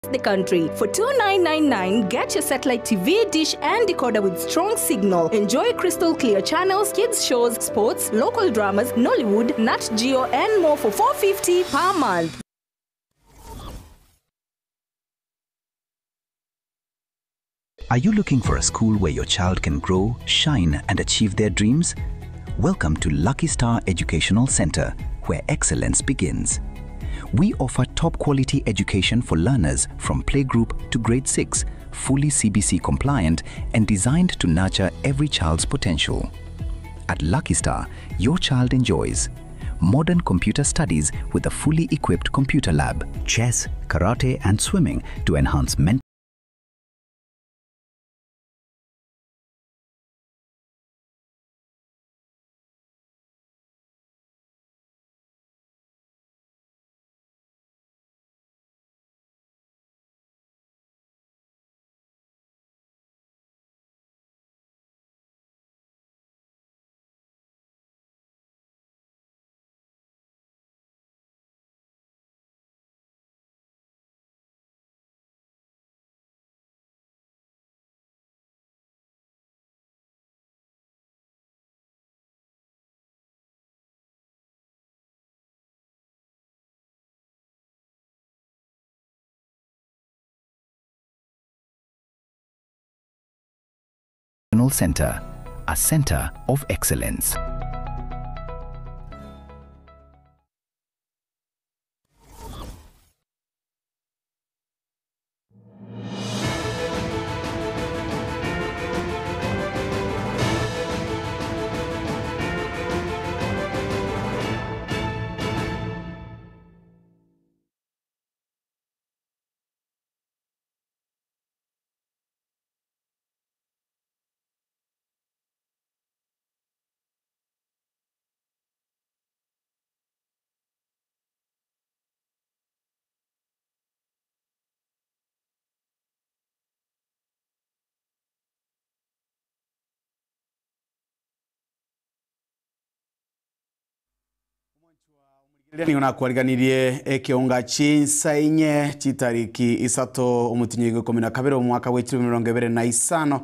The country. For 2999, get your satellite TV, dish, and decoder with strong signal. Enjoy crystal clear channels, kids shows, sports, local dramas, Nollywood, Nat Geo, and more for 450 per month. Are you looking for a school where your child can grow, shine, and achieve their dreams? Welcome to Lucky Star Educational Center, where excellence begins. We offer top quality education for learners from playgroup to grade 6, fully CBC compliant and designed to nurture every child's potential. At Lucky Star, your child enjoys modern computer studies with a fully equipped computer lab, chess, karate, and swimming to enhance mental Center, a center of excellence. Nigo nakwariganirie ekeonga chinsa inye chitariki isato omotinyi igo 12 omwaka bwa 2025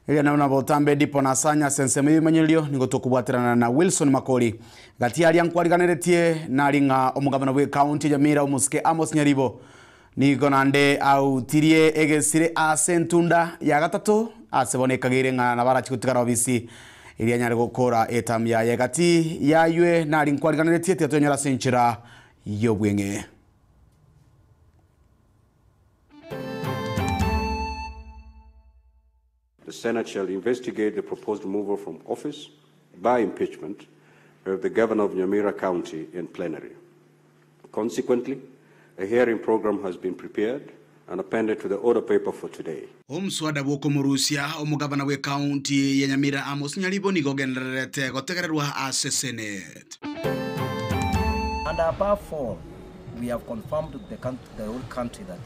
eria nabo botambe dipo nasanya ase ensemo y'ebimanyererio nigo tokobwaterana na Wilson Makori gati aria nkwariganeretie nari ng'a omogabana bwa ekaunti ya Nyamira omosike Amos Nyaribo nigo nande autirie egesire ase entunda ya gatato ase bono ekageire ng'a nabarachi gotigara obisi iria nyare gokora etamu yaye gati yaywe nari nkwariganeretie tiatonyora ase enchera y'obweng'e. The Senate shall investigate the proposed removal from office by impeachment of the governor of Nyamira County in plenary. Consequently, a hearing program has been prepared and appended to the order paper for today. Omuswada bw'okomorusia omogabana bwa ekaunti ya Nyamira Amos Nyaribo nigo ogendererete gotegererwa ase Senate. And above all, we have confirmed to the whole country that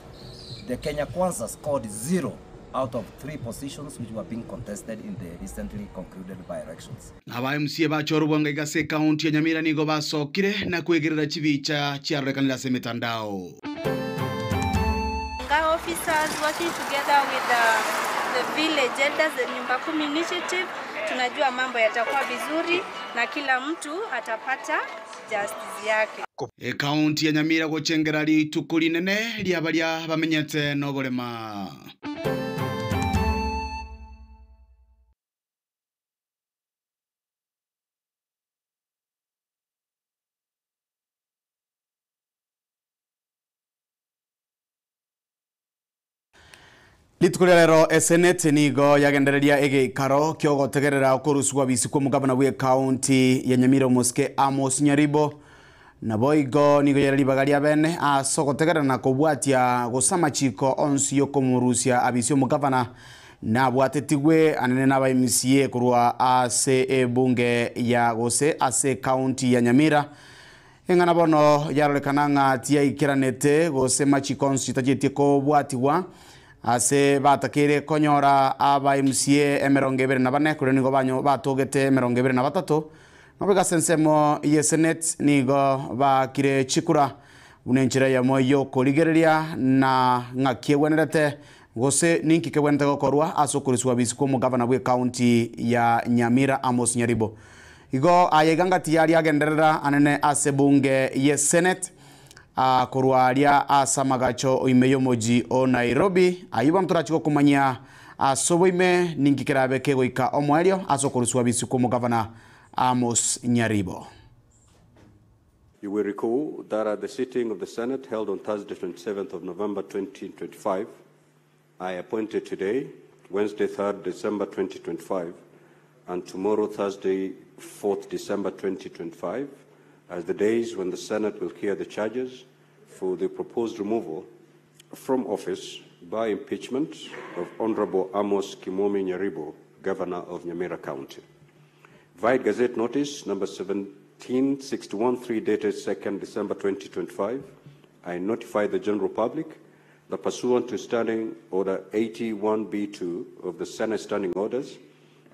the Kenya Kwanza scored 0 out of 3 positions which were being contested in the recently concluded by-elections. Aba MCA bachorobwa ngaiga ase ekaunti ya Nyamira nigo basokire na kwegerera chibicha chiarorekanire ase emitandao. Officers working together with the village elders, the Nyumba Kumi initiative, tunajua mambo yatakuwa vizuri na kila mtu atapata justice yake. Ekaunti ya Nyamira gochengera rituko rinene ria baria bamenyete noborema. Rituko ria rero esenate nigo yagendereria egeikaro kiogotegerera okoruswa bisi kwa omogabana bwa ekaunti ya Nyamira omosike Amos Nyaribo nabo igo nigo yare ribaga ria bene ase ogotegerera na kobwatia gose amachiko onsi yokomorusia abisi omogabana nabwatetigwe anene na aba MCA korwa ase ebunge ya gose ase ekaunti ya Nyamira. Eng'ana bono yarorekana ng'a tiaikeranete gose machiko onsi tachetie kobwatigwa ase batakire konyora aba MCA 24 kure nigo banyo batogete 23 nobega ase ensemo ye Senate nigo bakire chikura Buna enchera eyemo y'okorigereria na ng'aki egwenerete, gose ninki kegwenerete gokorwa ase okorusigwa bisi kw'omogavana bw'ecounty ya Nyamira Amos Nyaribo. Igo aya iga ngati yaria agenderera anene ase ebunge ye Senate korwa aria ase amagacho ime y'omoji o Nairobi. Ayio bono torachi gokomanyia ase oboime ninki kerabe kegoika omoerio ase okorusigwa bisi kw'omogavana Amos Nyaribo. You will recall that at the sitting of the Senate held on Thursday, 27th of November 2025, I appointed today, Wednesday, 3rd December 2025, and tomorrow, Thursday, 4th December 2025, as the days when the Senate will hear the charges for the proposed removal from office by impeachment of Honorable Amos Kimomi Nyaribo, Governor of Nyamira County. Vide Gazette Notice number 17613 dated 2nd December 2025, I notify the general public that pursuant to Standing Order 81B2 of the Senate Standing Orders,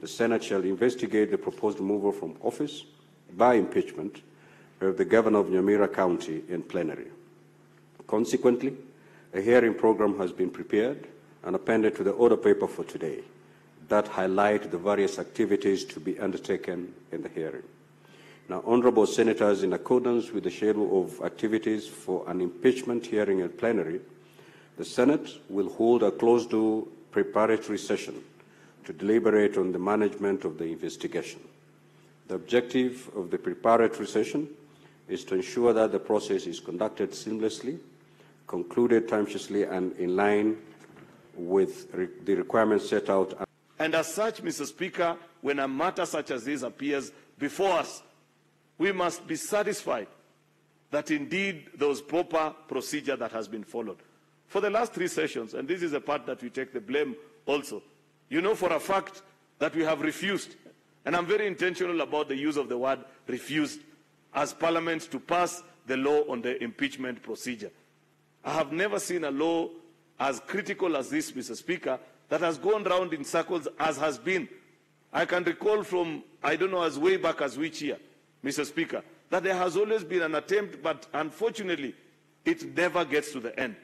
the Senate shall investigate the proposed removal from office by impeachment of the Governor of Nyamira County in plenary. Consequently, a hearing program has been prepared and appended to the order paper for today that highlight the various activities to be undertaken in the hearing. Now, honorable senators, in accordance with the schedule of activities for an impeachment hearing in plenary, the Senate will hold a closed-door preparatory session to deliberate on the management of the investigation. The objective of the preparatory session is to ensure that the process is conducted seamlessly, concluded timeously, and in line with the requirements set out. And as such, Mr. Speaker, when a matter such as this appears before us, we must be satisfied that indeed there was proper procedure that has been followed. For the last three sessions, and this is a part that we take the blame also, you know for a fact that we have refused, and I'm very intentional about the use of the word refused, as Parliament to pass the law on the impeachment procedure. I have never seen a law as critical as this, Mr. Speaker, that has gone round in circles as has been. I can recall from, I don't know, as way back as which year, Mr. Speaker, that there has always been an attempt, but unfortunately, it never gets to the end.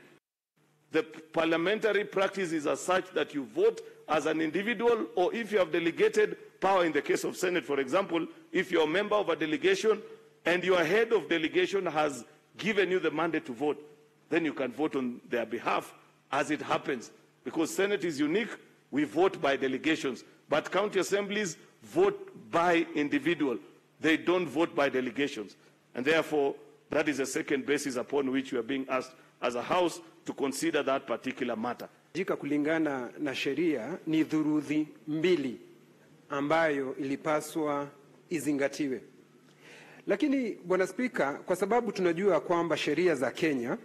The parliamentary practice is as such that you vote as an individual, or if you have delegated power, in the case of Senate, for example, if you're a member of a delegation and your head of delegation has given you the mandate to vote, then you can vote on their behalf as it happens. Because Senate is unique, we vote by delegations. But county assemblies vote by individual. They don't vote by delegations. And therefore, that is a second basis upon which we are being asked as a House to consider that particular matter. Jika kulingana na sheria ni dhuruthi mbili ambayo ilipaswa izingatiwe. Lakini Bwana Spika, kwa sababu tunajua kwamba sheria za Kenya,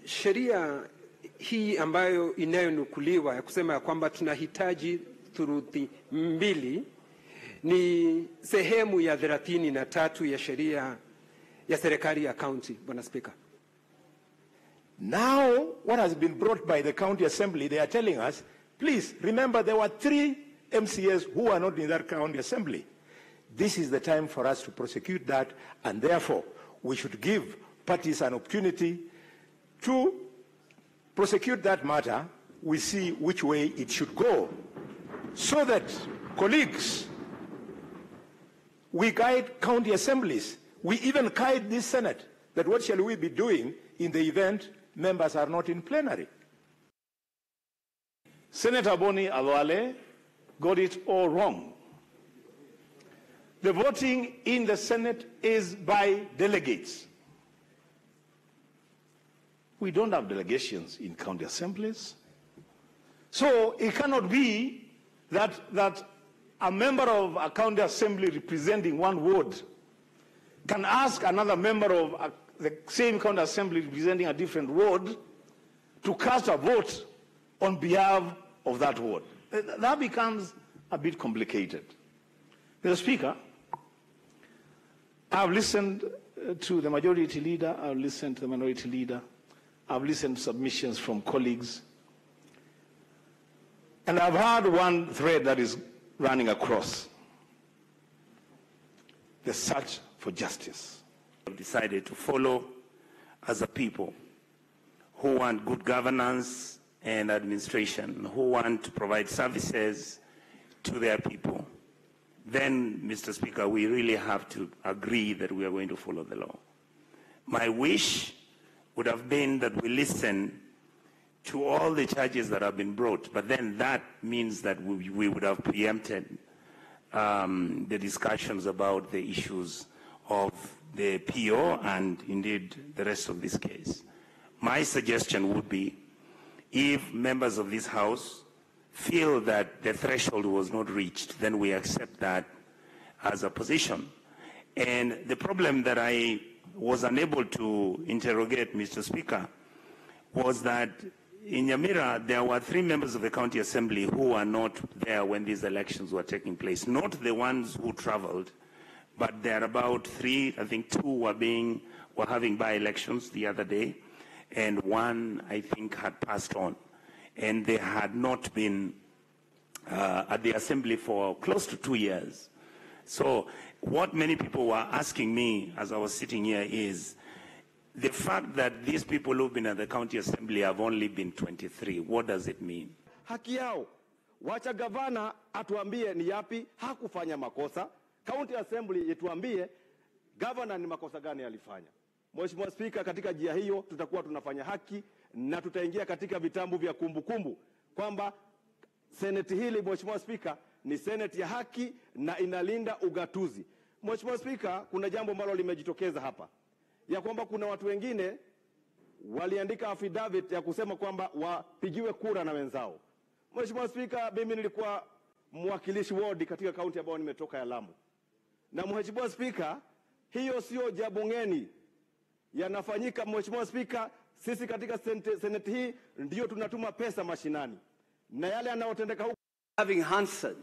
sheria hii ambayo inayonukuliwa ya kusema ya kwamba tunahitaji thuruthi mbili ni sehemu ya 33 ya sheria ya serikali ya county, Bwana Spika. Now, what has been brought by the county assembly, they are telling us, please remember there were 3 MCAs who are not in that county assembly. This is the time for us to prosecute that, and therefore we should give parties an opportunity to prosecute that matter. We see which way it should go, so that, colleagues, we guide county assemblies. We even guide this Senate that what shall we be doing in the event members are not in plenary. Senator Boni Khalwale got it all wrong. The voting in the Senate is by delegates. We don't have delegations in county assemblies. So it cannot be that a member of a county assembly representing one ward can ask another member of the same county assembly representing a different ward to cast a vote on behalf of that ward. That becomes a bit complicated. Mr. Speaker, I've listened to the majority leader, I've listened to the minority leader, I've listened to submissions from colleagues, and I've heard one thread that is running across: the search for justice. have decided to follow as a people who want good governance and administration, who want to provide services to their people, then, Mr. Speaker, we really have to agree that we are going to follow the law. My wish would have been that we listen to all the charges that have been brought, but then that means that we, we would have preempted um, the discussions about the issues of the PO and indeed the rest of this case. My suggestion would be if members of this House feel that the threshold was not reached, then we accept that as a position. And the problem that I was unable to interrogate, Mr. Speaker, was that in Nyamira, there were three members of the county assembly who were not there when these elections were taking place. Not the ones who traveled, but there are about three, I think two were being, were having by-elections the other day, and one, I think, had passed on. And they had not been uh, at the assembly for close to two years. So what many people were asking me as I was sitting here is, the fact that these people who've been at the county assembly have only been 23, what does it mean? Haki yao. Wacha gavana atuambie ni yapi hakufanya makosa. County Assembly ituambie gavana ni makosa gani alifanya. Mheshimiwa Spika, katika njia hiyo tutakuwa tunafanya haki na tutaingia katika vitabu vya kumbukumbu kwamba seneti hili, Mheshimiwa Spika, ni seneti ya haki na inalinda ugatuzi. Mheshimiwa Spika, kuna jambo ambalo limejitokeza hapa ya kwamba kuna watu wengine waliandika affidavit ya kusema kwamba wapigiwe kura na wenzao. Mheshimiwa Spika, mimi nilikuwa mwakilishi wodi katika kaunti ambayo nimetoka ya Lamu, na Mheshimiwa Spika, hiyo sio jambo ngeni, yanafanyika. Mheshimiwa Spika, sisi katika seneti hii ndio tunatuma pesa mashinani na yale yanayotendeka huko Having Hansard,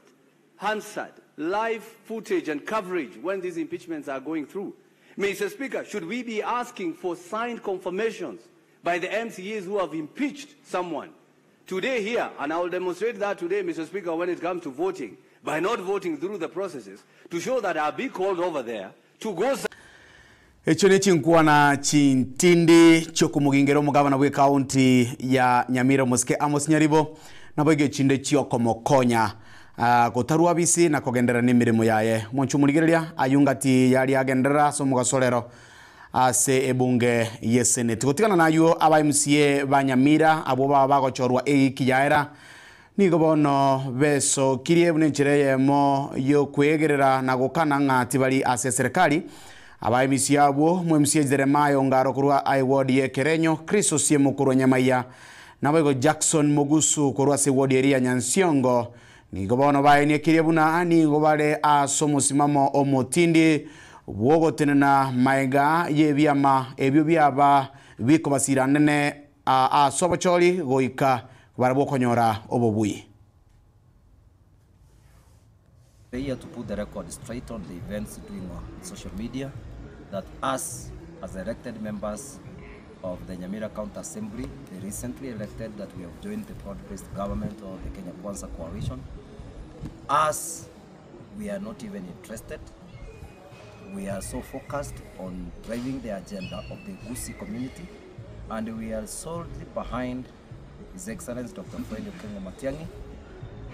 Hansard, live footage and coverage when these impeachments are going through. Mr. Speaker, should we be asking for signed confirmations by the MCAs who have impeached someone? Today here, and I will demonstrate that today, Mr. Speaker, when it comes to voting, by not voting through the processes, to show that I'll be called over there to go Echio ne chinkwana chintindi chiokomogingera omogabana bwa ekaunti ya Nyamira omosike Amos Nyaribo nabo iga echinde chiokomokonya ah, gotarwa bisi na kogenderera na emeremo yaye. Omonche omorigereria aywo ngati yaria agenderera ase omogasorero ase ebunge ye senate. Gotigana naywo aba MCA ba Nyamira abwo baba bagochorwa ewiki yaera nigo bono besokirie buna enchera eyemo yokwegerera na gokana ng'a tibari ase eserekari. Aba MCA abwo mo MCA Jeremiah Ongaro korwa aye ward ye Kerenyo, Chris Osiemo korwa Nyamaiya, naboigo Jackson Mogusu korwa ase ward eria ya Nyansiongo nigo bono baenekirie buna nigo bare ase omosimamo omotindi bwogotenena maega y'ebiama ebio biaba bikobasira nene ase obochori goika barabwo okonyora obobui. Here to put the record straight on the events doing on social media, that us as elected members of the Nyamira County Assembly, the recently elected, that we have joined the broad-based government or the Kenya Kwanza coalition, us, we are not even interested. We are so focused on driving the agenda of the Gusii community, and we are solely behind His Excellency Dr. Fred Okengo Matiang'i.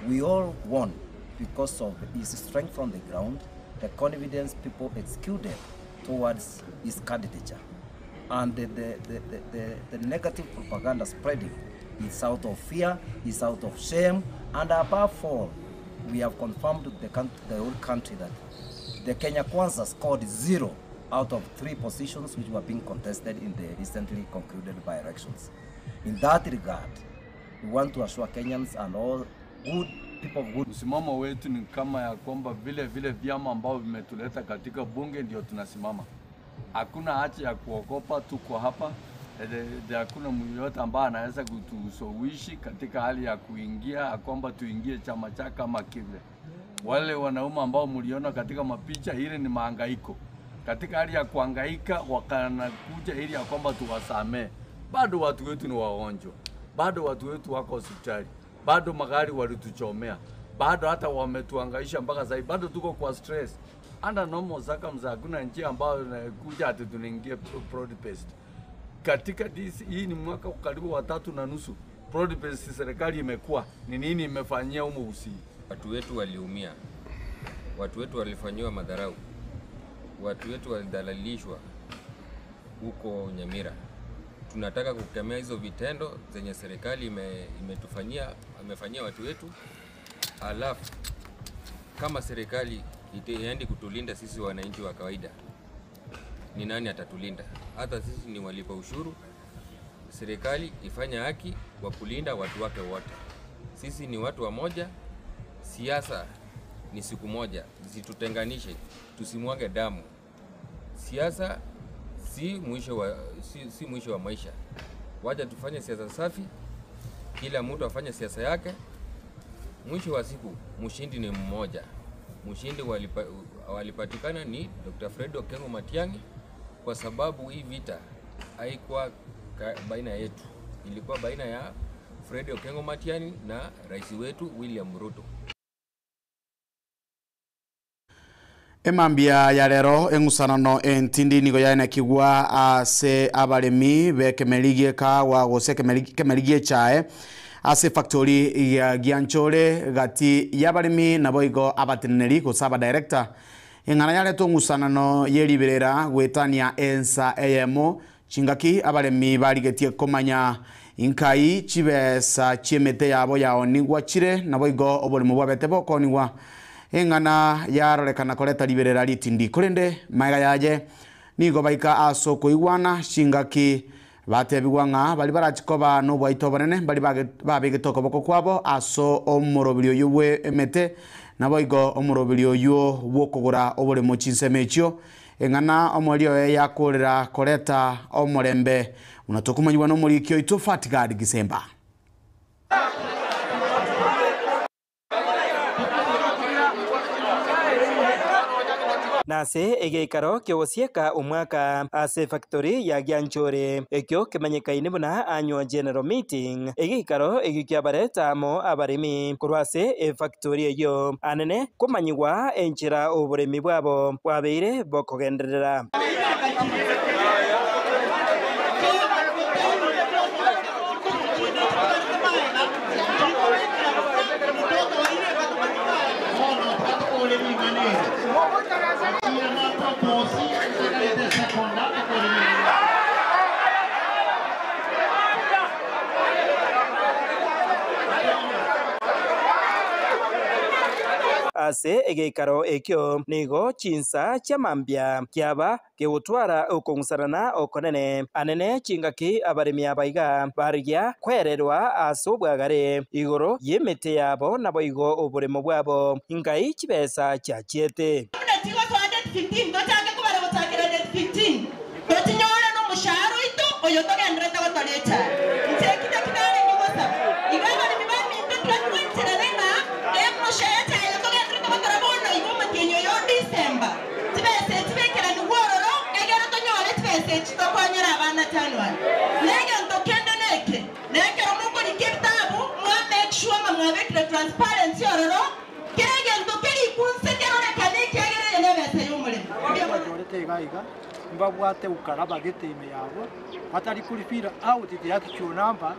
We all won because of his strength on the ground, the confidence people exuded towards his candidature, and the, the, the, the, the, the negative propaganda spreading is out of fear, is out of shame, and above all, we have confirmed to the, the whole country that the Kenya Kwanza scored 0 out of 3 positions which were being contested in the recently concluded by-elections. In that regard, we want to assure Kenyans and all good people of good. Msimamo wetu ni kama ya kwamba vile vile vyama ambavyo vimetuleta katika bunge ndio tunasimama. Hakuna haja ya kuogopa, tuko hapa. Hakuna mtu yoyote ambaye anaweza kutushawishi katika hali ya kuingia ya kwamba tuingie chama chake kama kile. Wale wanaume ambao mliona katika mapicha, ile ni mahangaiko. Katika hali ya kuhangaika wakanakuja ili ya kwamba tuwasamee. Bado watu wetu ni wagonjwa, bado watu wetu wako hospitali, bado magari walituchomea, bado hata wametuhangaisha mpaka sasa, bado tuko kwa stress. Under normal circumstances hakuna njia ambayo inakuja ati tunaingia broad based. Katika this, hii ni mwaka karibu wa tatu na nusu broad based serikali imekuwa ni nini imefanyia humu Gusii? Watu wetu waliumia, watu wetu walifanyiwa madharau, watu wetu walidhalalishwa huko Nyamira. Tunataka kukemea hizo vitendo zenye serikali ime, imetufanyia imefanyia watu wetu, alafu kama serikali iendi kutulinda sisi wananchi wa kawaida, ni nani atatulinda? Hata sisi ni walipa ushuru. Serikali ifanye haki wa kulinda watu wake wote. Sisi ni watu wa moja. Siasa ni siku moja, zisitutenganishe, tusimwage damu. Siasa si mwisho wa, si, si mwisho wa maisha. Wacha tufanye siasa safi, kila mtu afanye siasa yake. Mwisho wa siku mshindi ni mmoja. Mshindi walipa, walipatikana ni Dr. Fred Okengo Matiang'i, kwa sababu hii vita haikuwa baina yetu, ilikuwa baina ya Fred Okengo Matiang'i na rais wetu William Ruto. Emambia ya rero eng'usanano entindi nigo yaenekigwa ase abaremi bekemeri giekawa gose kemeri giechae ase factory ya Gianchore gati y'abaremi nabo igo abateneneri gose abadirector eng'ana yaretwa eng'usanano yeriberera gwetania ensa eyemo chingaki abaremi barigetie komanya inkai chibesa chiemete yabo yaonigwa chire nabo igo oboremo bwabete bokonigwa eng'ana yarorekana koreta riberera ritindi korende maega yaye nigo baika ase okoigwana chingaki batebigwa ng'a bari barachikoba nobwaito obonene bari babegete okoboko kwabo ase omoroberi oyo bwe emete nabo igo omoroberi oyo bwokogora oboremo chinsemo echio eng'ana omori oyo yakorera koreta omorembe buna tokomanyigwa na omoriki oito Fatgard Gisemba. Nase egeikaro kiogosieka omwaka ase factory ya Gianchore ekio kemanyekaine buna annual general meeting egeikaro ekio kiabareta amo abaremi korwa ase efactory eyo anene komanyigwa enchera oboremi bwabo bwabeire bokogenderera. Ase egeikaro ekio nigo chinsa chiamambia kiaba kegotwara okong'usarana okonene anene chingaki abaremi abaiga barigia kwererwa ase obwagare igoro y'emete yabo nabo igo oboremo bwabo ingai chibesa chiachiete. Mbabwate ukaraba gete ime yabo batari kuripira out the actual number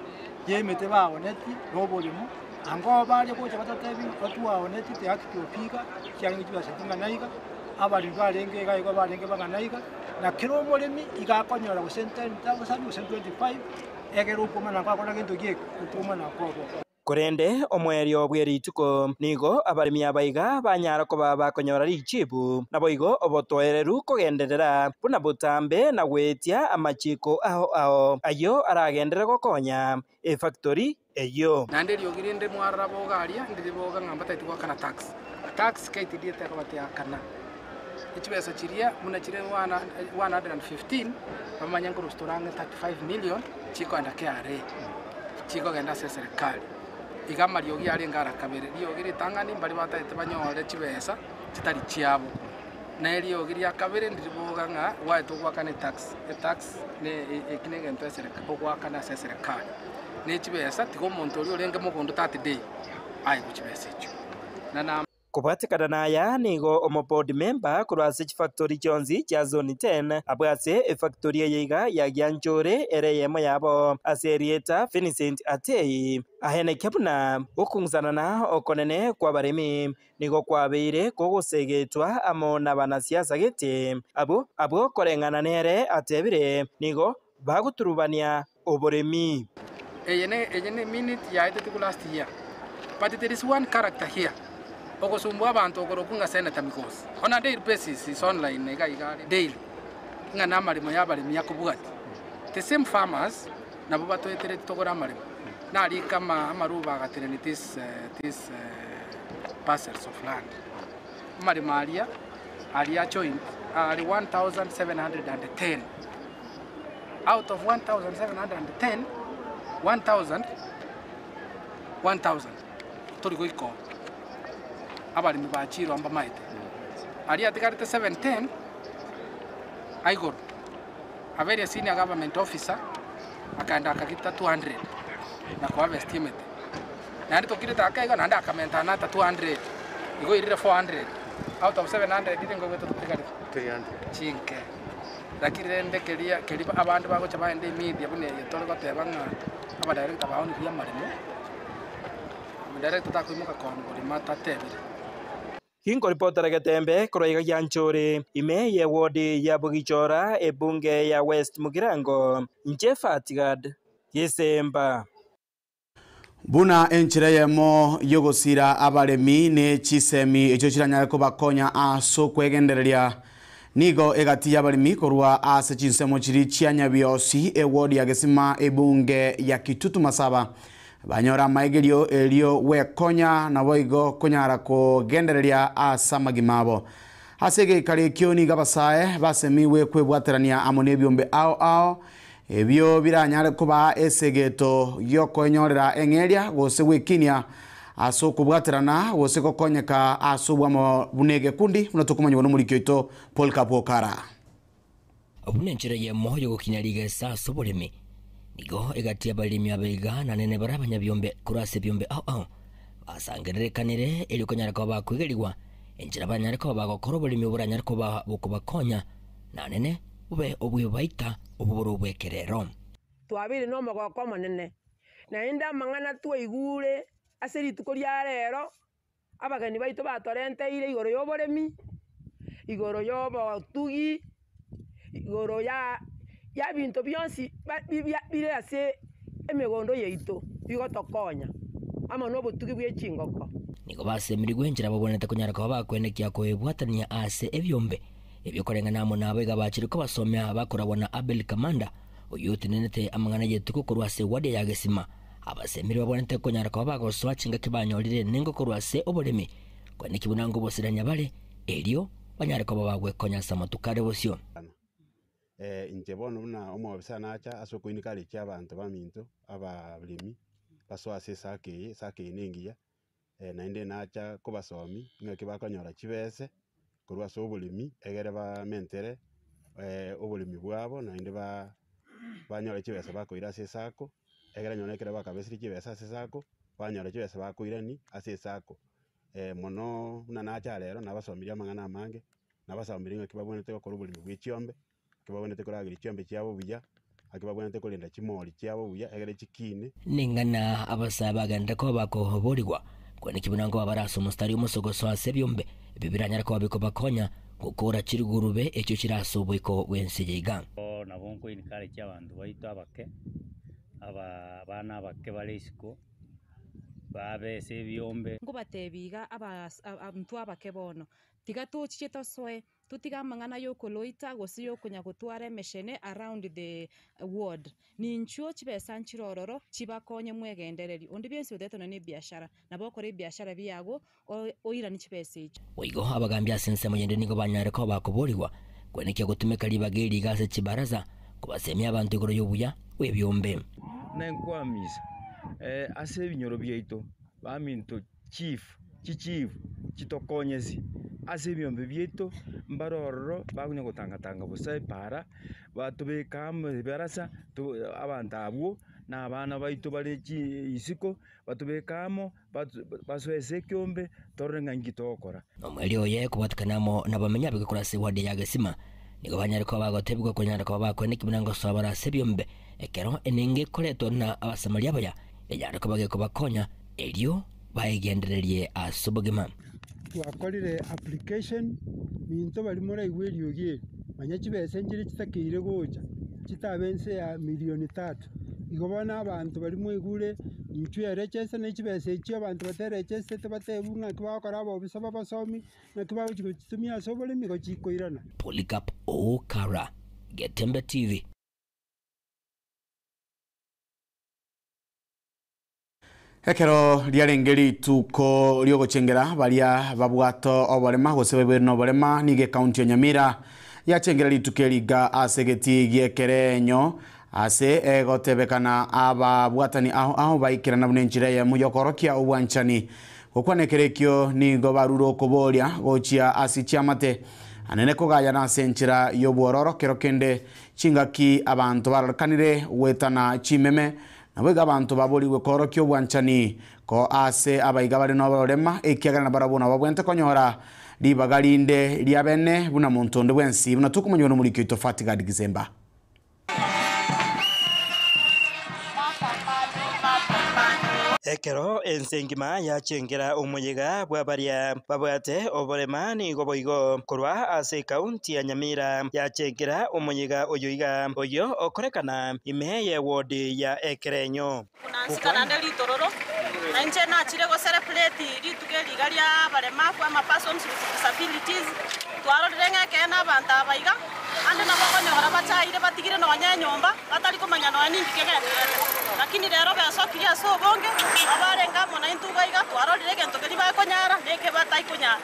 yemete baoneti noboremo ango bari gocha batatebi batuwaoneti the actual figure kyangi kibasa naiga abari barenge iga barenge baganaiga na kero omoremi igakonyora gose 10,000 gose 25 egero okomana kwakora gento gieke okomana kwabo. Korende omwerio bwerituko nigo abaremi abaiga banyara koba bakonyora richibu nabo igo obotoereru kogenderera buna botambe na gwetia amachiko ao ao ayo aragendere gokonya efactory eyo. Nande riogire nde mwarara boga aria ndiri boga ng'amba taiti gwakana tax tax KTDA tekobate akana echibesa chiria muna chire 115 bamanya nkorostoranga 35 million chikoenda KRA chikogenda ase serikali igama riogi ari ngara kabere riogi ritang'ani mbari bataete banyore chibesa chitari chiabo na riogi ria kabere ndiriboga ng'a gwaete ogwakana tax tax ne ekine gento eserikali ogwakana ase serikali ne chibesa tiga omonto oria orenge mogondo 30 day aye gochibesa echio na. Kobwatekana naya nigo omoboard member korwa ase chifactori chionsi chia Zone 10 abwo ase efactori eye iga ya Gianchore ere eyemo yabo ase erieta Vincent Atei ahenekia buna okong'usanana okonene kw'abaremi nigo kwabeire kogosegetwa amo nabanasiasa gete abwo abwo koreng'ana nere atebire nigo bagoturubania oboremi. Eye ne eye ne minute yaetete last year but there is one character here ogosumbua abanto okorokwa ng'a Senator Migosi on a daily basis is online iga iga are daily ng'a na amaremo ya abaremi akobwati. The same farmers nabo batoetereti togore amaremo narika ama amaruba agatenenia this this parcels of land amaremo aria aria joint are 1710. Out of 1710, 1000, 1000 tori goika oo. Abaremi ba chiro mbamaete. Aria atigarete 710 aigoro. A very senior government officer akaenda akagita 200 na koharvest emete. Naende tokirete ake iga naende akamenta another 200 igo oirire 400 out of 700 rende ngoigwete totigarete 300 chinke. Lakini rende keria keria abande bagocha bagende emedia buna eye tore goteba ng'a abadirector baonirie amaremo, omodirector takoimoka kooni boremo atatebire. Ginkoripotera getembe korwa iga gianchore, ime ye ward ya Bogichora, ebunge ya West Mugirango, inche Fatgad Gisemba. Buna enchera eyemo y'ogosira abaremi ne chisemi echio chiranyare kobakonya ase okwegendereria, nigo egati y'abaremi korwa ase chinsemo chiria chia Nyabiosi, eward ya Gesima, ebunge ya Kitutu Masaba banyore amaegerio erio gwekonya naboigo konyara kogendereria ase amagima abo. Ase egeikaro ekio nigo abasae basemigwe kwebwaterania amo nebiombe ao ao Ebio biranyare koba esegeto gi'okoenyorera eng'eria, gose gwekinia ase okobwaterana, gose gokonyeka ase obwamo buna egekundi, buna tokomanyigwa nomoriki oito Polycarp Okara. Buna enchera eyemo y'ogokinya rigesa ase oboremi, nigo egati y'abaremi abaiga na nene bare abanyabiombe korwa ase ebiombe ao ao basangererekanire erio konyara koba bakwegerigwa enchera baranyare koba bagokora oboremi oboranyare koba bokobakonya na nene bobe obw'ebaita obwo bore obw'ekerero. Twabeire nomogooko omonene, naende amang'ana twaigure ase rituko ria rero, abageni baito batorenteire igoro y'oboremi, igoro y'obotugi, igoro ya y'ebinto bionsi bire ase emegondo yaito bigotokonya, amo na obotugi bwe chingoko. Nigo basemerigwe enchera babwenerete konyara koba bakwenekia koebwatania ase ebiombe Ebio koreng'ana amo nabo iga bachire kobasomia bakoragwa na Abel Kamanda, oyio otenenete amang'ana y'etuko korwa ase ewadia ya Gesima. Abasemiri babwenerete konyara koba bagosoa chingaki banyorire enengo korwa ase oboremi, koeneki buna ngobosirania bare, erio banyare koba bagwekonya ase amatuko are bosio. Inche bono buna omobisa nacha ase okoencourage abanto baminto, abaremi, basoe ase esako eye, esako eye nengiya. Naende nacha kobasomia ng'aki bakonyora chibese korwa ase oboremi egere bamentere oboremi bwabo naende ba banyore chibesa bakoira ase esako, egere nonye ekero bakabesire chibesa ase esako, banyora chibesa bakoirani ase esako. Mono buna nacha rero nabasomirie amang'ana amange, nabasomirie ng'aki babwenerete gokora oboremi bwa echiombe. Aki bagwenerete korageria chiombe chiabo buya, aki bagwenerete korenda chimori chiabo buya, egere chikine. Ning'ana abasae bagenderere koba bakoborigwa, kweneki buna nkoba bare ase omostari omosogoso ase ebiombe ebio biranyare koba bikobakonya gokora chirugurube echio chire ase oboiko bw'ense eye iga. Nabo nko encourage abanto baito abake, aba abana abake bare isiko, babe ase ebiombe. Nkobatebia iga abas intwe abake bono, tiga tochiche tosoe Totige amang'ana y'okoloita gose y'okonya gotwara emechene around the ward. Ninchuo chibesa nchire ororo chibakonye mwegendereri. Onde bwensi otagete nonya nebiashara, nabo okore ebiashara biago oiranie chibesa echio. Boigo abagambi ase ensemo yende nigo banyare koba bakoborigwa kwenekia gotumeka ribaga eri iga ase chibaraza kobasemia abanto igoro y'obuya bw'ebiombe. Nenkwamisa ase ebinyoro biaito baminto chief, chichief chitokonyesi ase ebiombe biaito mbare ororo bakonya gotanga tanga bosa epaara, batobeka amo ebarasa to abanto abwo. Na abana baito bare chi isiko, batobeke amo, basoe ase ekeombe, torore ng'a inki togokora. Omoerio oye kobwatekana amo nabamenyi abegekora ase ewadi ya Gesima, nigo banyare koba bagotebigwa konyara koba bakweneki buna ngosoa bare ase ebiombe, ekero enengo ekoretwa na Abasamaria abaya enyare koba gekobakonya, erio baegendererie ase obogima. Twakorire application, minto baria moraigwe eriogi eri, manya chibesa nchire chitakeire gocha, chitabe inse ya milioni tatu. Igo bono abanto baria mwaigure, intwe erechese ne chibesa echio abanto baterechesete batebiwe ng'aki bagokora abobisa babasomi, ng'aki bagochi gochitumia ase oboremi igo chikoirana. Polycarp Okara, Getembe TV. Ekero riarenge rituko riogochengera baria babwate oborema gose baiboire noborema, nigo ekaunti ya Nyamira yachengera rituko eri iga ase egetii gi'ekerenyo ase egotebekana ababwatani ao ao baikerana buna enchera eyemo y'okorokia obwanchani. Gokwana ekero ekio nigo barure okoboria gochia ase chiamate anene kogayana ase enchera y'obwororo kero kende chingaki abanto barorekanire goetana chimeme Naboigo abanto baborigwe koorokia obwanchani ko aase abaiga bare noborema, ekiagera nabarabwo nababwenerete konyora ribaga rinde ria bene buna monto onde bwensi, buna tokomanyigwa nomoriki oito Fatigad Gizemba. Ekero ense engima yachengera omoyega bwa baria babwate oborema nigo boigo korwa ase ekaunti ya Nyamira yachengera omoyega oyo iga, oyio okorekana Ime y'ewodi ya ekerenyo. Buna nsika naende ritororo, na inche nachire go celebrate rituko eri iga ria abaremavu ama persons with disabilities, twarorire ng'a ekeene abanto aba iga, ande nabo okonyora bachaire batigire nonya enyomba, batari komanya nonya ninki kegendererete. Lakini rero besokirie ase obonge, abarenge amo naintwe iga iga, twarorire egento keria bakonyara na eke bataikonyara.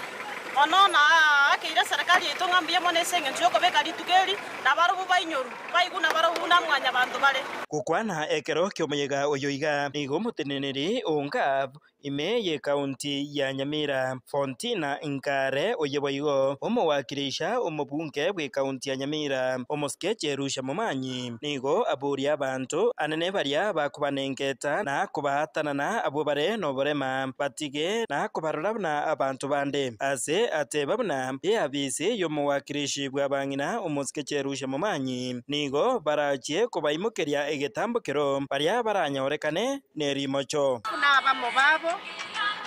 Bono naakeire eserekari yaito ng'a mbuya mono ase eng'encho y'okobeka rituko eri, nabarobwo bainyorwe. Baigwe nabarobwo buna mwanyabanto bare. Gokwana ekero ki'omoyega oyo iga, nigo omoteneneri o Ngab ime y'ekaunti ya Nyamira, Fontina Nkare, oye boigo omowakirisha omobunge bw'ekaunti ya Nyamira, omosike Jerusha Momanyi, nigo aboria abanto anene baria bakobanengeta na kobaatanana abwo bare noborema, batige na kobarora buna abanto bande. Ase ateba buna eabisi y'omowakirishi bw'abang'ina omosike Cherusha Momanyi, nigo barachie kobaimokeria egetambokero baria baranyorekane nerimocho. Buna abamo babo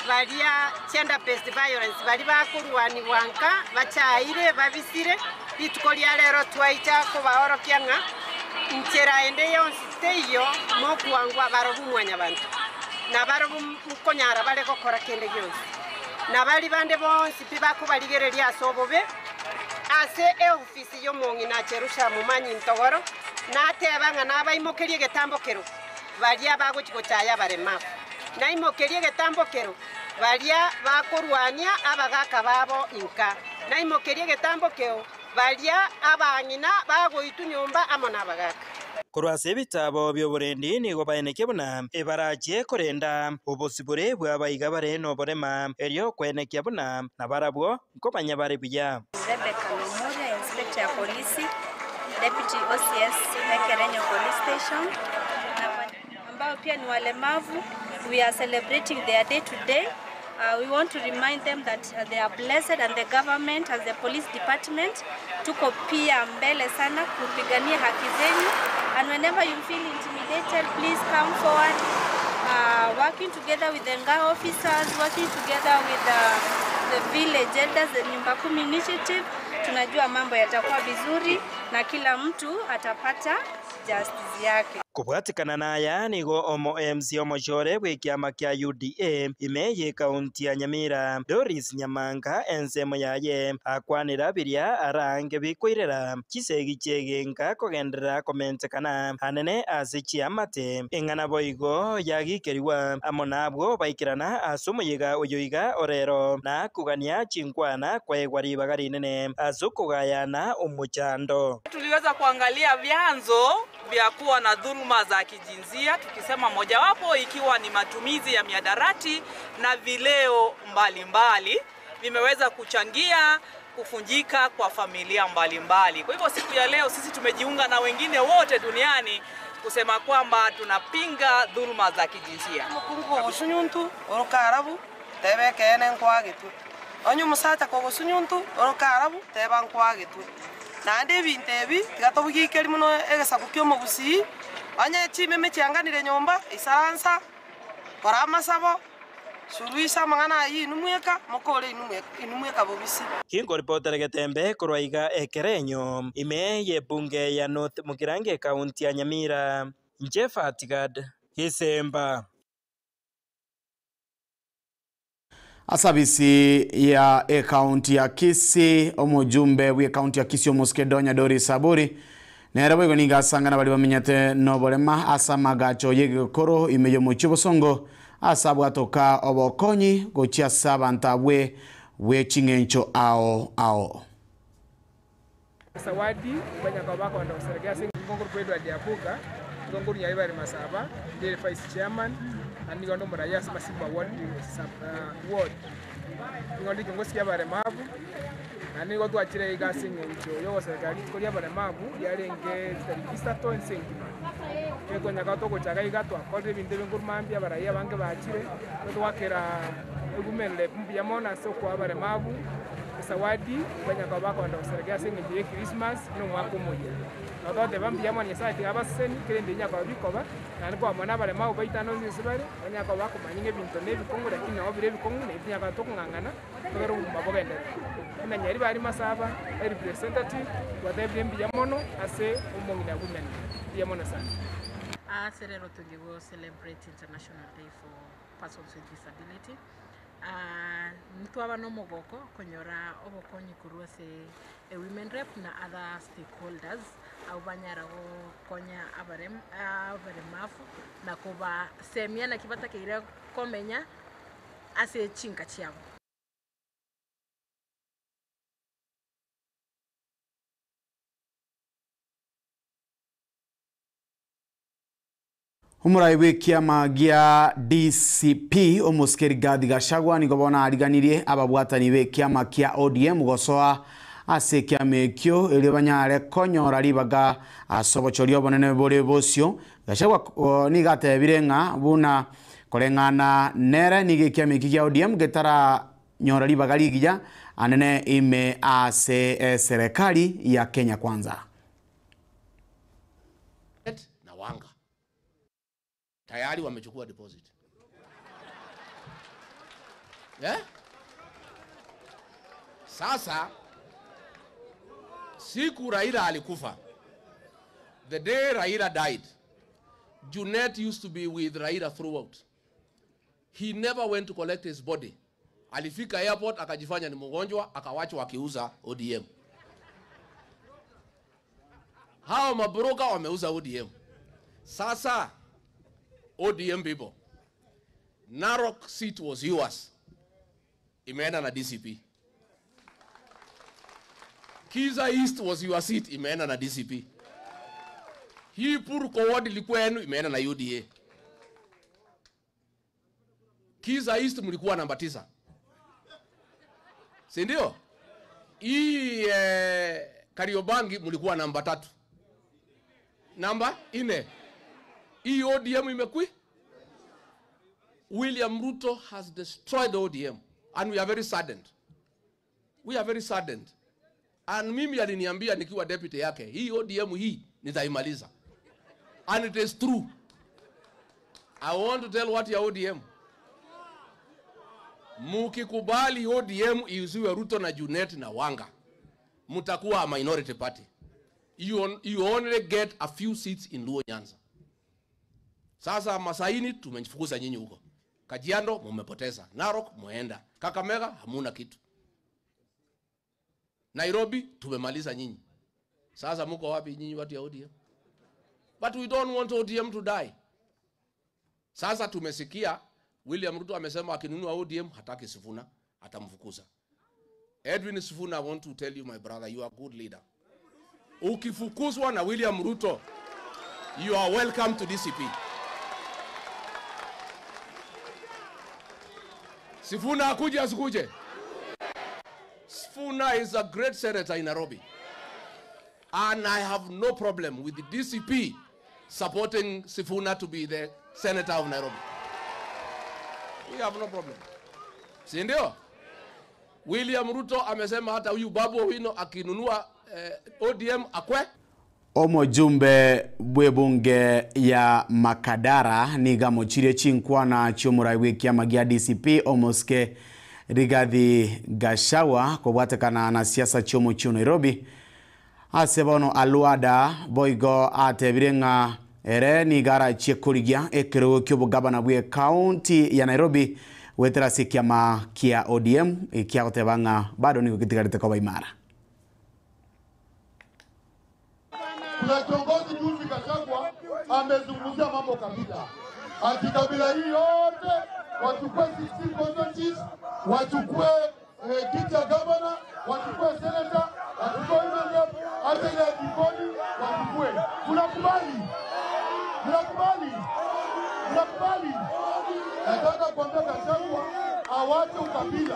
baria gender based violence baria bakorwanigwa nka bachaire babisire, rituko ria rero twaicha kobaorokia ng'a nchera ende yonsi teiyo mokwangwa barobwo mwanyabanto, na barobwo nkonyara bare gokora kende gionsi, na baria bande bonsi pi bakobarigereria ase obobe. Ase eofisi y'omong'ina Jerusha momanyi ntogoro, nateba ng'a nabaimokerie egetambokero baria bagochia gochaya abaremafu, naimokerie egetambokero baria bakorwania abagaaka babo inka, naimokerie egetambokeo baria abang'ina bagoitwa nyomba amo nabagaaka. Korwa ase ebitaabo bi'oborendi nigo baenekia buna ebarachie korenda obosibore bw'abaiga bare noborema, erio koenekia buna nabarabwo Nkomanya bare buya. Rebecca Lomuria, Inspector ya Polisi, Deputy OCS Ekerenyo Police Station, ambao pia ni walemavu. We are celebrating their day today. Uh, we want to remind them that uh, they are blessed and the government as the police department tuko pia mbele sana kupigania haki zenyu and whenever you feel intimidated please come forward uh, working together with the NGA officers working together with the, the village elders the Nyumba Kumi initiative tunajua mambo yatakuwa vizuri na kila mtu atapata justice yake. Kobwatekana naya nigo omo MC omochore bw'ekiama kia UDA ime y'ekaunti ya Nyamira, Doris Nyamanga ensemo yaye akwanera biria arange bikoirera chisegi chi'egenka kogenderera komentekana anene ase chiamate. Eng'ana boigo yagikerigwa amo nabwo baikerana ase omoyega oyo iga orero, na kogania chinkwana kwaegwa ribaga rinene ase okogayana omochando. Tuliweza kuangalia vyanzo vya kuwa na dhuluma za kijinsia, tukisema mojawapo ikiwa ni matumizi ya miadarati na vileo mbalimbali vimeweza kuchangia kufunjika kwa familia mbalimbali. Kwa hivyo siku ya leo sisi tumejiunga na wengine wote duniani kusema kwamba tunapinga dhuluma za kijinsia. Omokungu ogosunyuntu oroka arabu, teba ekeene nkwagetwe. Onye omosacha kogosunyuntu oroka arabu, teba nkwagetwe. Naende ebinto ebi tiga tobigikeri mono egesaku kia omogusii, onye chimeme chianganire nyomba, isaransa, kora amasabo, suruisa amang'ana ayio inwe mweka, mokore inwe mweka inwe mweka bobisi. Kinkoripotera Getembe korwa iga Ekerenyo, ime y'ebunge ya North Mugirango ekaunti ya Nyamira, inche Fatigad Gisemba. Asabisi ya ekaunti ya Kisii, omojumbe bw'ekaunti ya Kisii omosike Donya Doris Saburi nere boigo nigo asangana baria bamenyete noborema ase amagacho y'egekoro ime y'omochie Bosongo ase abwatoka obokonyi gochia ase abanto abwe bwe ching'encho ao ao. Zawadi banya koba bakoenda goserekea ase nigo nkorokwa Edward Abuga, nigo nkorwa Nyaribari Masaba, ndire vice chairman, naende nigo nde omoraia ase Masimba ward sub ward. Nigo nde ekengosi kia abaremabu, naende nigo twachire iga ase eng'encho yogoserekea rituko ria abaremabu riarenge chitariki isato ense engima. Ekero twanyaka togochaka iga twakorire ebinto ebinge korwa mambia abaraia abange bachire, togwakera Women Rep mbuya mono ase okoa abaremabu esawadi banya koba bakoenda goserekea ase engencho ye Christmas na omwaka omoyia. Nabo togoteba mbuya mono Nyasaye tiga abaseseni kera ende inya koba bikoba naende kwamona abaremabu baito ande onsi ase bare banya koba bakomanya ng'a ebinto na ebikong'u lakini nabo bire ebikong'u naintwe tonya koba tokong'ang'ana togere obogima bogenderere. Buna Nyaribari Masaba e representative twatebire mbuya mono ase omong'ina women mbuya mono sana. Ase rero togie go celebrate international day for persons with disability, ntwaba na omogoko konyora obokonyi korwa ase ewomen rep na other stakeholders abwo banyara gokonya abarem abaremafu na kobasemia naki batakeire komenya ase chinka chiabo. Omorai bw'ekiama gia DCP omosike Rigathi Gachagua nigo bono ariganirie ababwatani b'ekiama kia ODM gosoa ase ekiama ekio erio banyare konyora ribaga ase obochori obonene bore bosio. Gachagua nigo atebire ng'a buna koreng'ana nere nigo ekiama eki gia ODM getaranyora ribaga rigiya anene ime ase eserekari ya Kenya Kwanza. Na Wanga tayari wamechukua deposit yeah? Sasa siku Raila alikufa, the day Raila died, Junet used to be with Raila throughout. He never went to collect his body. Alifika airport akajifanya ni mgonjwa, akawachwa akiuza ODM. Hao mabroka wameuza ODM. Sasa ODM people, Narok seat was yours, imeenda na DCP. Kiza East was your seat, imeenda na DCP. Hii Purko ward ilikuwa yenu, imeenda na UDA. Kiza East mlikuwa namba 9, si ndio? Hii Kariobangi mlikuwa namba 3, namba 4. Hii ODM imekui. William Ruto has destroyed the ODM and we are very saddened. We are very saddened. And mimi aliniambia nikiwa deputy yake, hii ODM hii nitaimaliza. And it is true. I want to tell what ya ODM. Mukikubali ODM iuziwe Ruto na Junet na Wanga, mutakuwa a minority party. You only get a few seats in Luo Nyanza. Sasa Masaini tumefukuza nyinyi huko. Kajiado mumepoteza, Narok muenda, Kakamega hamuna kitu. Nairobi tumemaliza nyinyi. Sasa muko wapi nyinyi watu ya ODM? But we don't want ODM to die. Sasa tumesikia William Ruto amesema akinunua ODM hataki Sifuna, atamfukuza. Edwin Sifuna, I want to tell you my brother, you are a good leader. Ukifukuzwa na William Ruto, you are welcome to DCP. Sifuna akuje asikuje? Sifuna is a great senator in Nairobi. And I have no problem with the DCP supporting Sifuna to be the senator of Nairobi. We have no problem. Si ndio? William Ruto amesema hata huyu Babu Owino akinunua eh, ODM akwe Omojumbe bw'ebunge ya Makadara niga mochirie chinkwana chiomorai bwa ekiama gia DCP omosike Rigathi Gachagua kobwatekana na siasa chiomochio Nairobi ase bono Alwada boigo atebire ng'a ere niga arachie korigia ekerogo kia obogabana bwa ekaunti ya Nairobi gwetera ase ekiama kia ODM ekiagoteba ng'a bado nigo getigarete koba imara. Kuna kiongozi juzi Gachagua amezungumzia mambo kabila, ati kabila hii yote wachukue 16 constituencies, wachukue eh, kiti ya gavana, wachukue senator, wachukue women rep, hata ile ya jikoni wachukue. Tunakubali? Tunakubali? Tunakubali? Nataka kuambia Gachagua awache ukabila,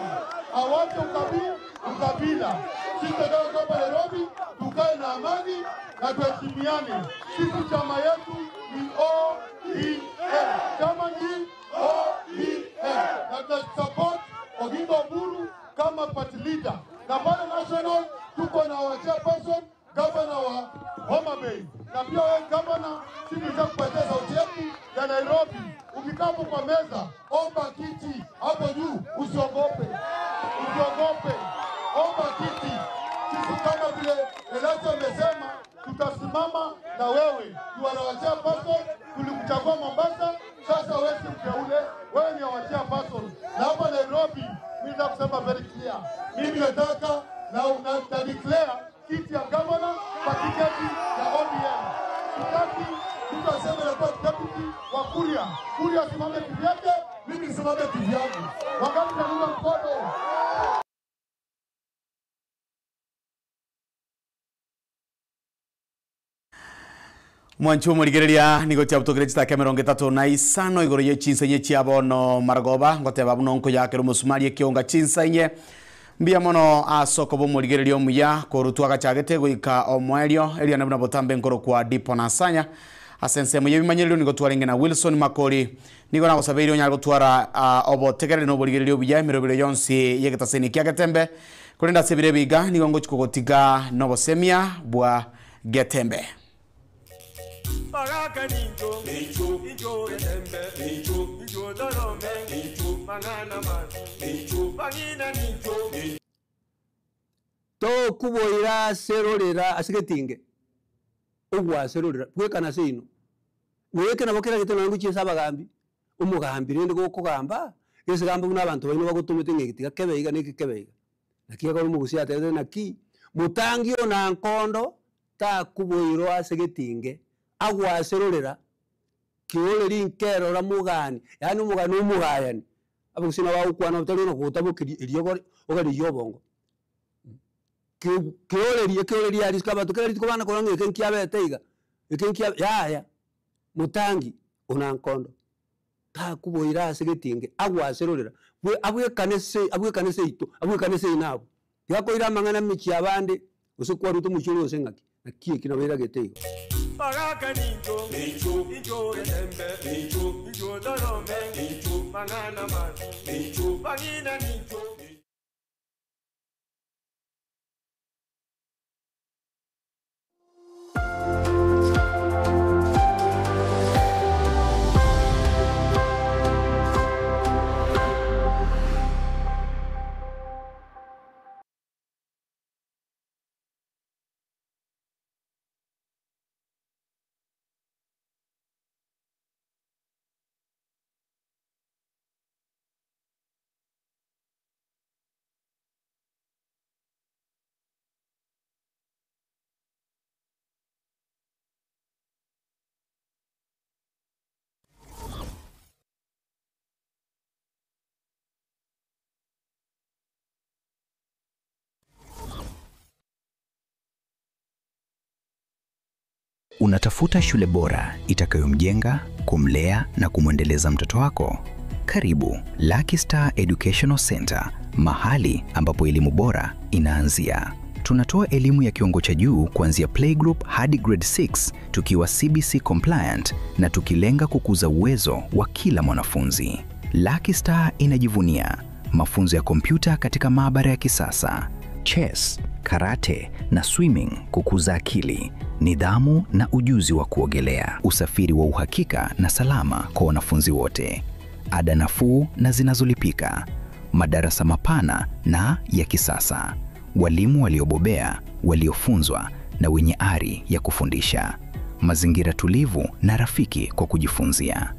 awache ukabila, ukabila. Sisi tunataka kwamba Nairobi tukae na amani na tuheshimiane. Sisi chama yetu ni ODM, chama ni ODM, na tuna support Oginga Oburu kama party leader, na pale national tuko na wa chairperson gavana wa Homa Bay, na pia wewe gavana, sisi tutakupatia sauti yetu ya Nairobi. Ukikaa hapo kwa meza, omba kiti hapo juu, usiogope, usiogope, omba kiti. Sisi kama vile Elasto amesema, tutasimama na wewe. You are our chairperson, tulikuchagua Mombasa, sasa wewe si mteule, wewe ni our chairperson. Na hapa Nairobi, mimi nataka kusema very clear, mimi nataka na, na, na declare kiti ya gavana kwa tiketi ya ODM. Sitaki mtu aseme nakuwa deputy wa Kuria. Kuria asimame kivyake, mimi nisimame kivyangu. Wangapi naunga mkono? Mwanchi omorigereria nigo chiabutokire chitaka emerongo etato na isano igoro ya chinsa chia bono marogoba ngoteba buno nkoyakera omosumari ekionga chinsa inye mbuya mono ase okoba omorigereria omuya korutwa agachagete goika omoerio eriane buna botambe nkoro kwa Dipo Nasanya ase ensemo ya ebimanyererio nigo twarenge na Wilson Makori nigo nagosabeire onyare gotwara uh, obotegereri na oborigereria obuya emerobero yonsi ya egetaseni kia Getembe korende ase ebiro ebiga nigo ngochi kogotiga na obosemia bwa Getembe. Baraka ninjo, ninjo, ninjo getembe, ninjo, ninjo dorome, ninjo, manana man, ninjo, bangina ninjo. Tokuboira aserorera ase getinge ogwaserorera bwekana ase ino gweke nabo kera gete naende gochia abagambi omogambi rende gokogamba gese gamba buna abanto baino bagotomete ng'a eke tiga kebe iga na eke kebe iga. Naki ekero omogusia atebete naki motangi ona nkondo takuboirwa ase getinge agwaserorera kioreri nkerora mogani yaani omogani omogayani abagusii nabo bagokwana otari na gotabokeria eriogo ogarigia obongo. Keorerie keorerie aria isiko abanto kera rituko bana korora ng'a eke nkiabete iga, eke nkia yaya, motangi ona nkondo takuboira ase getinge agwaserorera bwe abwekane se abwekane seito abwekane seino abwo. Tiga koira amang'ana mechie abande gose kwarute omochie ore gose ng'aki, naki eki nabo eragete igo. Baraka ninjo, ninjo, ninjo getembe, ninjo, ninjo dorome, ninjo, manana man, ninjo, bangina ninjo. Unatafuta shule bora itakayomjenga, kumlea na kumwendeleza mtoto wako? Karibu Lucky Star Educational Center, mahali ambapo elimu bora inaanzia. Tunatoa elimu ya kiwango cha juu kuanzia playgroup hadi grade 6 tukiwa CBC compliant na tukilenga kukuza uwezo wa kila mwanafunzi. Lucky Star inajivunia mafunzo ya kompyuta katika maabara ya kisasa, chess, karate na swimming kukuza akili, nidhamu na ujuzi wa kuogelea, usafiri wa uhakika na salama kwa wanafunzi wote, ada nafuu na zinazolipika, madarasa mapana na ya kisasa, walimu waliobobea, waliofunzwa na wenye ari ya kufundisha, mazingira tulivu na rafiki kwa kujifunzia,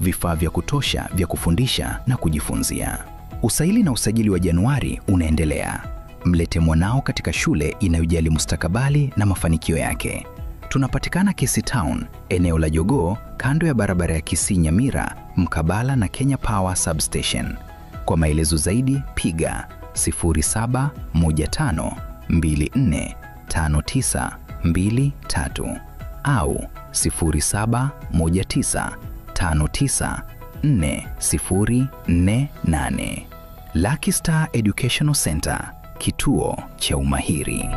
vifaa vya kutosha vya kufundisha na kujifunzia. Usaili na usajili wa Januari unaendelea. Mlete mwanao katika shule inayojali mustakabali na mafanikio yake. Tunapatikana Kisii Town, eneo la Jogoo, kando ya barabara ya Kisii Nyamira, mkabala na Kenya Power Substation. Kwa maelezo zaidi piga 0715245923 au 0719594048. Lucky Star Educational Center, kituo cha umahiri.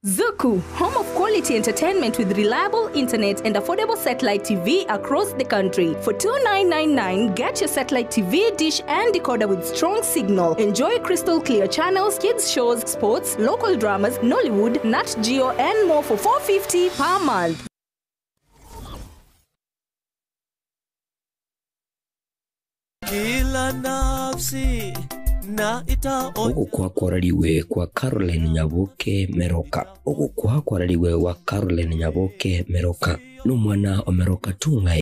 Zuku, home of quality entertainment with reliable internet and affordable satellite TV across the country. For 2999, get your satellite TV, dish and decoder with strong signal. Enjoy crystal clear channels, kids shows, sports, local dramas, Nollywood, Nat Geo and more for 450 per month. Kila nafsi na ita Ugukwa kwarariwe kwa Caroline Nyaboke Meroka Ugukwa kwarariwe wa Caroline Nyaboke Meroka ni omwana omeroka tung'ae.